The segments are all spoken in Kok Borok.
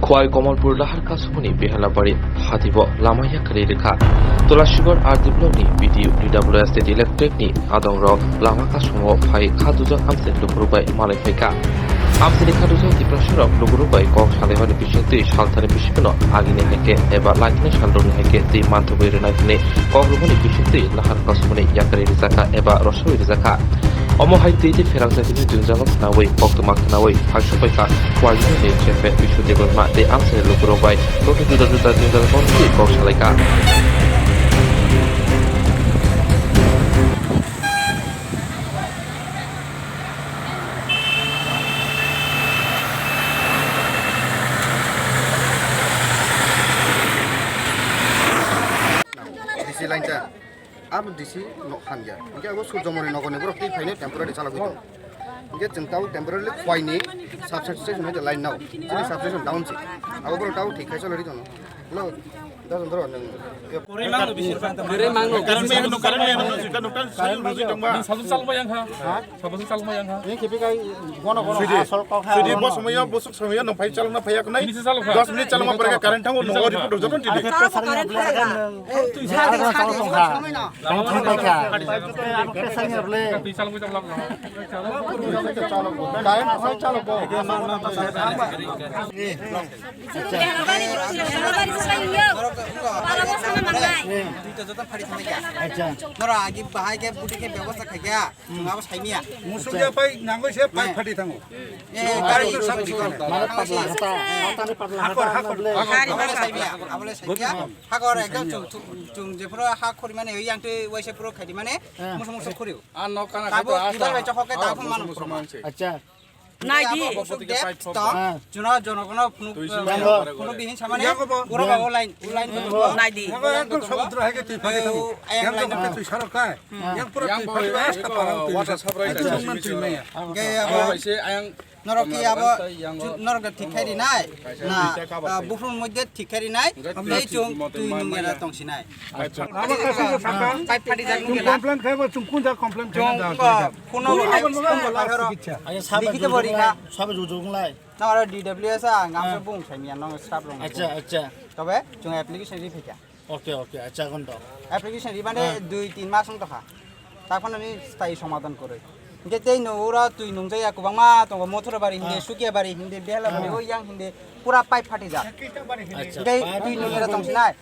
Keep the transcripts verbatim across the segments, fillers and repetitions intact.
Khowai Kamalpur Lahar Kasumuni Behelabari hatibo lama yakarwi rwkha. Tulashigor R D block ni B D O, D W S tei electric ni adongrok lama kasongo phai kha dujak amchini lukurok bai malai phaikha. Amchini kha dujak Tiprasarok lukurok bai kok salaimani bisingtwi salthani bisingno agini hai khe eba laithani salrokni hai khe twi manthogwi rwnai hwnwi kok rwmani bisingtwi Lahar Kasumuni yakarwi rwjakha eba rosawi rwjakha. Omo hai twi tei pherang jagini jwngjalo khnaui, koktwma khnaui, phai supai kha Khowai ni Chief Minister Biswadip Debbarma tei amchai lukurok bai joto juda juda jwngjal koktwi kok salai kha. D C line ta. Abo D C no han ya. Hingke abo Surjomoni nogorni borok twi phaino temporary chalogwi tongo. Hingke chwng tabuk temporarily Khowai ni substation hwnwi line nao. Chini substation down se. Abo borok tabuk thik khai chalogwi tongo. Lo, dojon doro nwng. Current mangno, current mangno, current mangno, current mangno, current mangno. Sabon salma yang ha? Ha? Sabon salma yang ha? Ini kipi kai gono gono. Sudi, asal kok ha, sudi gono. Bos moyo, bosok somoyo, nang phai chalokna phai yaknai. Ini se chalok ha. Dos minute chalokma pore current thango, nongo report dojoton tidi. Current mangno. Tong thang pai kha. Twi chalok bai chalok. Current thang chalok bo. Acha. Norok agi bahai khe buti khe bebosta khaikha. Chwng abo saimiya. Musuk ya pai nangoi se pai phati thango. Eh, gari. Mane patla hata, hata ni patla hata. Hakor, hakor. Abole saimiya, abole saimiya. Hakor ekdom chwng, chwng, chwng jephuru ha khori mane, yang twi waise puro khaidi mane, musuk musuk khori. Tabuk ibar bai chokhokke tabuk manu. Acha. Nai di. Musuk dep tong, juno jono kono phunuk, phunuk bihin samane, ura ba online, online. Nai di. Ekdom samudra hai ke twi phai thango. Yang line twi sarok kai. Yang pura twi phai thango. Water supply. Acha. Twi maya. Norok ki abo, norok da thik khai rinai. Na, buphuru moddhe thik khai rinai. Tei chwng twi nung era tong sinai. Pipe phati jak nung complain khai bo chwng kun jak complain khai. Chwng kuno likhito bo rikha. Sabe jujung lai. Na oro D W S ang amsa bung saimiya nong staff rong. Acha, acha. Tobe chwng application ri phika. Oke, oke, acha, gondo. Application ribani dui tin mas wng tokha. Taphano ni stai somadhan kwrwi. Hingke tei no ura twi nungjaya kwbangma tongo, Mothura bari hinde, Sukia bari hinde, Behla bari, o yang hinde, pura pipe phatijak. Acha, hingke twi nungjaya tongsinai.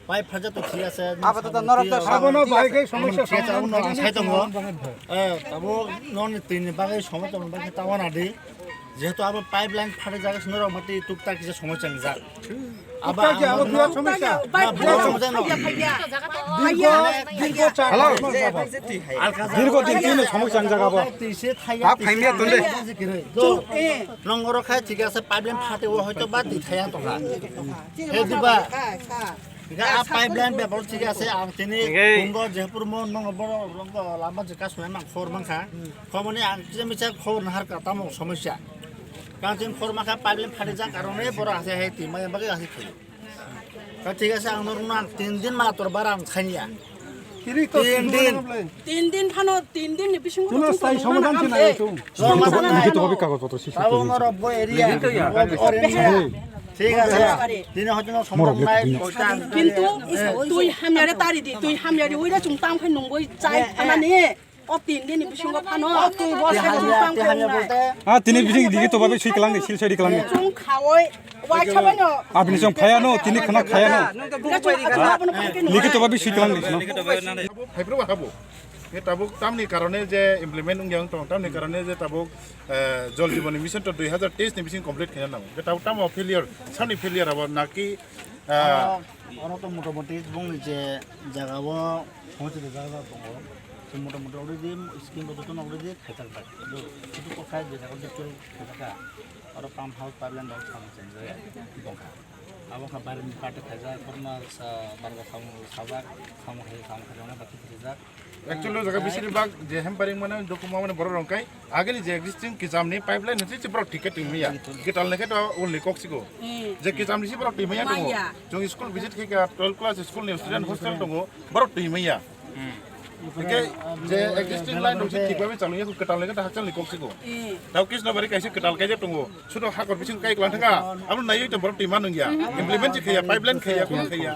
Pipe phatijak to thik ase. Abo to norok to abono bai khe somosya sai tongo. Eh, abo non twi ni bagwi somosya tong bagwi tawana di. Jehetu abo pipeline phatijak, norok mati tuktak kisa somoi changjak. Abo tuktak je, abo birat somosya. Birat somosya no. Dirgo, dirgo char bosor jabot. Dirgo din din somoi changjak abo. Twi se thaiya, twi se thaiya. Nongoro khai thik ase, pipeline phate o hoito ba twi thaiya tongkha. He diba? Hingke a pipeline bebak thik ase, ang tini Hingke. Pungo Jehpur mo nongo borok rokgo lama je kasu emang khobor mankha. Khobor ni ang kisa misa khobor nahar ka tamo somosya. Kang tin khobor mankha pipeline phatijak karone borok ase hai twi maya bagwi ase thwi. Ka thik ase ang norok nang tin din mator bara ang khanya. Tin din. Tin din phano, tin din ni bisingo chwng somadhan khe nai chwng. Somadhan nai. Likito bhabe kagoj potro sisha. Abo norok bo area. Likito ya. Bo area. Thik ase. Tini hoito no somadhan nai. Kintu twi hamya re tari di, twi hamya re uira chwng tang phai nungoi chai phanani. O tin din ni bisingo phano. O twi bo chwng tang phai nai. Ah, tini bising likito bhabe swi kwlang di, sil swi di kwlang di. Chwng khaoi. Abini song phaya no, tini khana khaya no. Likito bhabe swi kwlang di, no? Phaibrok habo. Nge tabuk tamni karone je implement wng yang tong, tamni karone je tabuk, eh, Jal Jeevan Mission to dui hazar teis ni bising complete khaina nango. Nge tabuk tamo failure, sani failure abo naki, eh, oro to motamoti bongni je jaga o phochide jaga tongo. Motamoti already scheme bo jotono already khaijak bai. Kintu kothai je jaga o actual khaijak kha. Oro pump house pipeline rok samung chengjaya tongkha. Abo wngkha barini party khaijak, borokno sa barbo samung sajak, samung khai, samung khai rwna bati khaijak. Actually, o jaga bisini bak je hampering mane, dokuma mane borok rok kai, agini je existing kijamni pipeline hinwi se borok thik khe twi maya. Gital ni khe to ulni kok siko. Je kijamni se borok twi maya tongo. Chwng school visit khe kha, twelve class school ni student hostel tongo, borok twi maya. Hingke je existing line rok se thik bai chalwi ya, kwtal ni khe hakchal ni kok se ko. Tau kis na bari kaisa kwtal kaijak tongo. Sudo hakor bising kai klang thaka. Amo naiwi tong borok twi ma nung ya. Implement se khaiya, pipeline khaiya, kono khaiya.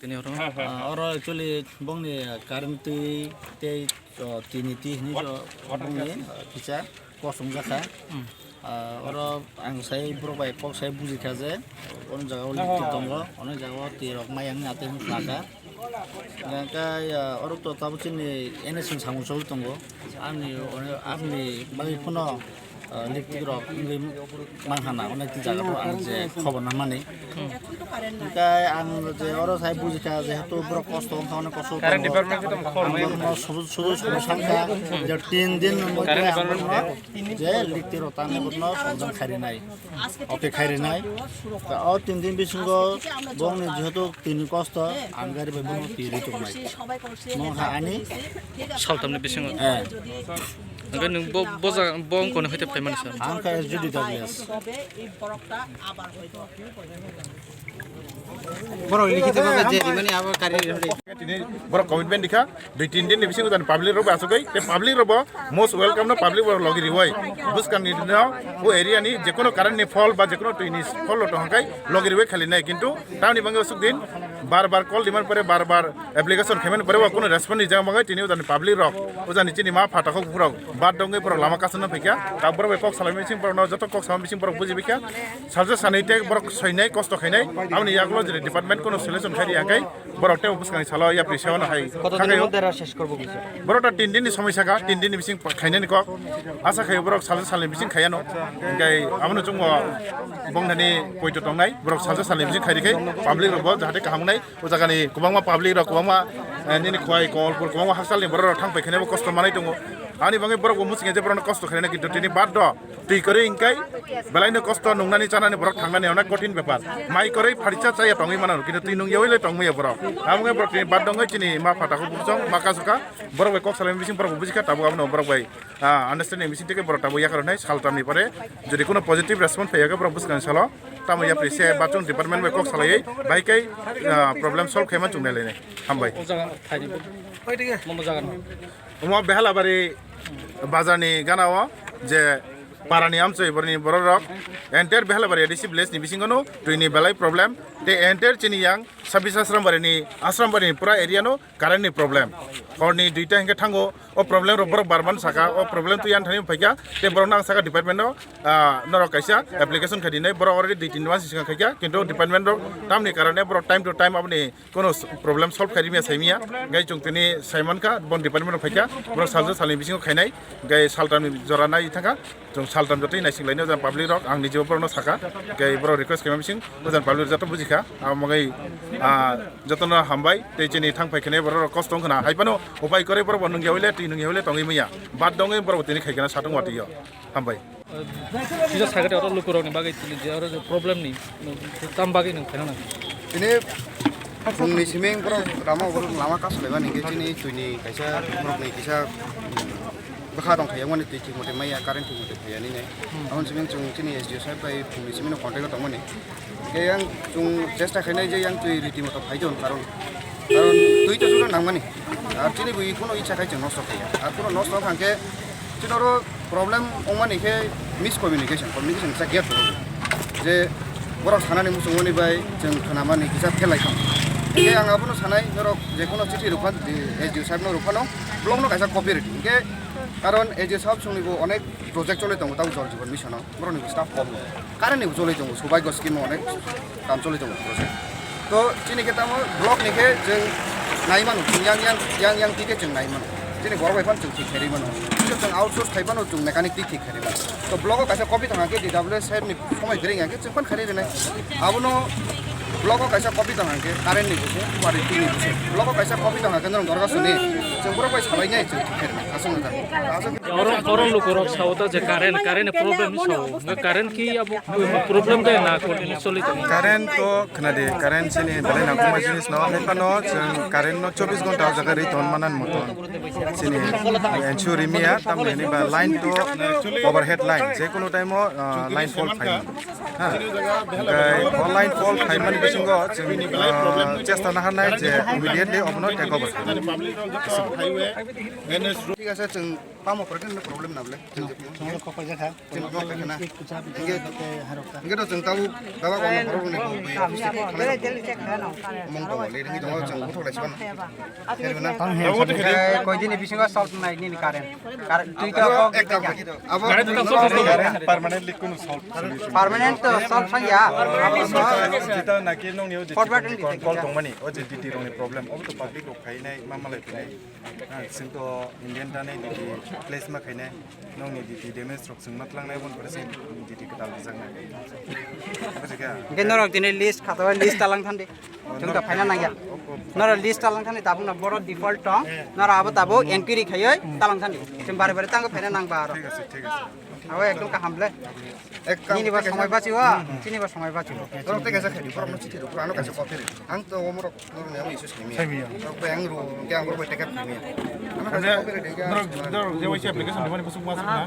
Tini oro, ah, oro actually bongni current twi tei, oh, tini twi hini jo bongni, ah, kisa kosong jakha. Ah, oro ang sai borok bai kok sai buji kha je, ono jaga o electric tongo, ono jaga o twi rok mai ang atwi hwn kha kha. Hingke, ah, oro to tabuk chini N S ni samung choli tongo. Ani, ani bagwi phano, ah, electric rok wngwi mankhana, onek twi jaga o ang je khobor nangmani. Hingke ang je oro sai buji kha, jehetu borok kosto wngkha, onek kosto tongo. Current department khe tamo khobor ang nai borokno sudu, sudu, sudu sankha, je tin din ni moddhe ang borokno je electric rok tangwi borokno solution khairi nai. Oke, khairi nai. O tin din bisingo bongni jehetu tini kosto, ang gari bai bono twi ri tongnai. Mo ha ani? Saltamni bisingo. Eh. Hingke nwng bo, bo jaga, bo wngkoni hoite phaimani sir? Ang kha S G D W S. Borok likhito baba je rimani abo kari rimani. Tini borok commitment dikha, dui tin din ni bisingo jani public rok bai asugwi, tei public rok bo most welcome no, public rok logi riwi. Bwskang ni no o area ni jekono current ni fault ba jekono twi ni fault rok tong hwnkhe logi riwi khali nai, kintu tamni bagwi asuk din bar bar call demand pore, bar bar application khaimani pore bo kuno response ni jang bagwi tini o jani public rok, o jani chini ma phatakok buphurok bad dongwi borok lama kasano phaikha. Ta borok bai kok salai bising borok no joto kok sama bising borok buji bikha. Salsa sanwi tei borok soinai, kosto khainai, aboni yagulo jeni department kono solution khai riya khe borok tei bwskangni salo yapri sewa no hai kotodinni thangaio. Moddhe era shesh korbo kisa? Borok ta tin din ni somoi saka, tin din ni bising pa-, khainani kok. Asa khai borok salsa salni bising khaiya no. Hingkai abono chungo bongthani poito tongnai, borok salsa salni bising khai rikhai public rok bo jahate kaham wngnai. O jagani kwbangma public rok, kwbangma, eh, nini khwai Kamalpur, kwbangma haksalni borok rok thang pai khainai bo kosto manai tongo. Ani bagwi borok bo muchungya je borok no kosto khainai, kintu tini bad do. Twi kwrwi hingkai belaino kosto nungnani chanani borok thangnani onek kothin bepar. Mai kwrwi pharisa chaya tongwi mano, kintu twi nungyawi le tongmaya borok. Amo wngkha borok tini bad dongwi chini ma phatakok buchong ma kasukha. Borok bai kok salai bising borok bo bujikha, tabuk abono borok bai, ah, understanding bising tei borok tabuk yakarwi nai saltamni pore jodi kuno positive response phaiya khe borok bwskangni salo tamo yapri se bachung department bai kok salaiwi bai kai, ah, problem solve khaima chungnai lainai. Hambai. O jaga thaini bo. Momo jaga no. Omo Behalabari bazar ni gana o je para ni amchoi borok ni borok rok entire Behalabari A D C village ni bisingo no twi ni belai problem tei entire chini yang Sabis Asrambari ni, Asrambari ni pura area no current ni problem. Hor ni duita hingke thango, o problem rok borok bar bar saka, o problem twi yang thani phaikha, tei borok nang saka department no, ah, norok kaisa application khai dinai, borok already dui tin mas swkang khaikha, kintu department rok tamni karone borok time to time aboni kono s-, problem solve khai rimya saimya, gai chwng tini saimankha, bon department rok phaikha, borok salsa salni bisingo khainai, gai saltamni jora nai thangkha. Chwng saltam jotoi naising lainai o jani public rok, ang nijebo borokno saka, hingke borok request khaima bising o jani public joto bujikha, abo bagwi, ah, jotono hambai tei chini thang phai khenai borok rok kosto wngkhwna, hai phano upai kwrwi borok bo nungya hwile twi nungya hwile tongwi manya, bad dongwi borok bo tini khai kheno satung watwi o. Hambai. Sida sagate oro lukurokni bagwi tini je oro je problem ni, tam bagwi nung khaina nang. Tini phungni siming borok rama borok lama kasu laimani hingke chini twini kaisa borokni kisa, bwkha tong khaiyakmani twi thik mote maya, current thik mote phaiya nini. Hmm. Aboni simi chwng chini S D O saheb bai phungni simi no contact o tongmani. Khe yang chwng chesta khainai je yang twi riti moto phai don, karon, karon twi to jora nangmani. Ar chini bui kuno icha khai chwng nosto khaiya. Ar kuno nosto khangkhe chini oro problem wngmani khe miscommunication, communication sa gap tongo. Je borok sanani muchungmani bai chwng khnamani kisa phelai thang. Khe ang abono sanai norok je kuno chithi rwkha, S D O saheb no rwkha no, block no kaisa copy rwdi. Khe Karon A J sahab chwngni bo onek project choli tongo, tamo Jal Jeevan Mission o. Borokni bo staff kom no. Current ni bo choli tongo, Saubhagya scheme o onek kam choli tongo project. To chini khe tamo block ni khe chwng nai mano, chwng yang, yang, yang, yang twi khe chwng nai mano. Chini borok bai phano chwng thik kherwi mano. Kisa chwng outsource khai phano chwng mechanic twi thik kherwi mano. To block o kaisa copy tong khe D W S sahab ni somoi kwrwi ya khe chwng phano kherwi rwnai. Abono block o kaisa copy tong khe current ni bo se, water ni bo se. Block o kaisa copy tong khe norok dorga suni. Chwng borok bai salai nai chwng thik kherwi. Aswk no jago. Aswk. Oro, oro lukurok sao ta je current, current ni problem sao. Nge current ki abo problem de na continue choli tongo. Current to khna di, current chini belai nangkukma jinis no. Hai phano chwng current no chobbish ghonta o jaga ri ton manan moton. Chini ensure rimia, tamni hwnwi ba line to overhead line, je kunu time o, ah, line fault phaimani. Ha. Hwnkhe o line fault phaimani Chungo chwng, ah, chesta naharnai je immediately obono take over. Thik ase, chwng tamo problem na bole. Chwng tamo khaina. Hingke to chwng tamo baba kono borok ni mung tongo, le ringi tongo, chwng buthok lai sibano. Ang hemsa khe koi dini bisingo solve nai nini current. Current twi to kok ek kam khe. Abo permanently kunu solve solution. Permanent to solve sangya. Jita naki nongni o jiti forward ni call tongmani, o jiti rongni problem, o to public rok khainai, ma malai phinai. Ah, chwng to Indian ta nai D T place ma khainai, nongni D T damage rok chwng ma tlangnai, bon pore se D T kwtal rijaknai. Bujikha? Hingke norok tini list khatao list talang thandi. Chwng to phaina nangya. Norok list talang thani tabukno boro default tong. Norok abo tabuk enquiry khaiwi talang thani. Chwng bare bare tango phaina nangba aro. Thik ase, thik ase. Abo ekdom kaham le. Ek kam nini ba thik ase. Somoi bachiwo, chini ba somoi bachiwo. Norok thik ase khaidi, borok no chithi rw, ano kaisa copy rw. Ang to omorok norok ni amo issue saimi. Saimi ya. Norok bai ang rw, hingke ang borok bai take up khaimi. Ano kaisa copy rw, hingke ang norok, norok je waisa application rwmani bwswk ma sakna.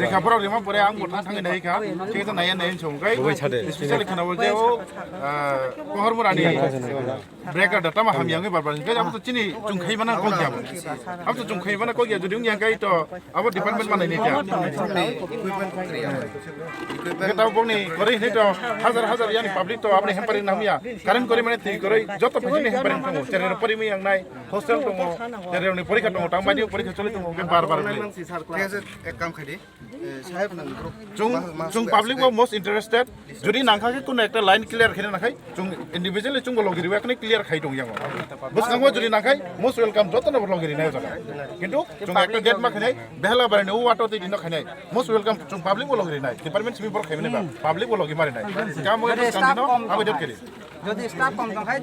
Rekha borok rima pore ang bo thang thangwi nai kha. Khe to naya nai chong kai. Bwbai sade. Especially khana bo je o, ah, Kohormurani breaker da tama hamya wngwi bar bar. Khe abo to chini chungkhai mana kok ya. Abo to chungkhai mana kok ya, jodi wngya kai to abo department mana ni kya. Equipment kok kriya. Khe tamo bongni kori hini to hajar hajar yani public to aboni hampering namya. Current kori mane twi kori joto phajini hampering tongo. Cherero pori mi yang nai. Hostel tongo, chereroni porikha tongo, tang baini porikha choli tongo, hingke bar bar wngwi. Thik ase, ek kam khaidi. Eh, saheb nang bro. Chwng, ma-, ma-, chwng public bo most interested. Jodi nangkha khe kuno ekta line clear khaina nangkhai, chwng individually chwngbo logi riwi ekhene clear khai tong yango. Bwskango jodi nangkhai, most welcome jotono bo logi rinai o jaga. Kintu chwng ekta gate ma khainai, behla barani o wato tei dino khainai. Most welcome chwng public bo logi rinai. Department simi borok khaimani ba, public bo logi ma rinai. Kamo staff kandino, kom abo dot kiri. Jodi staff kom tong khai,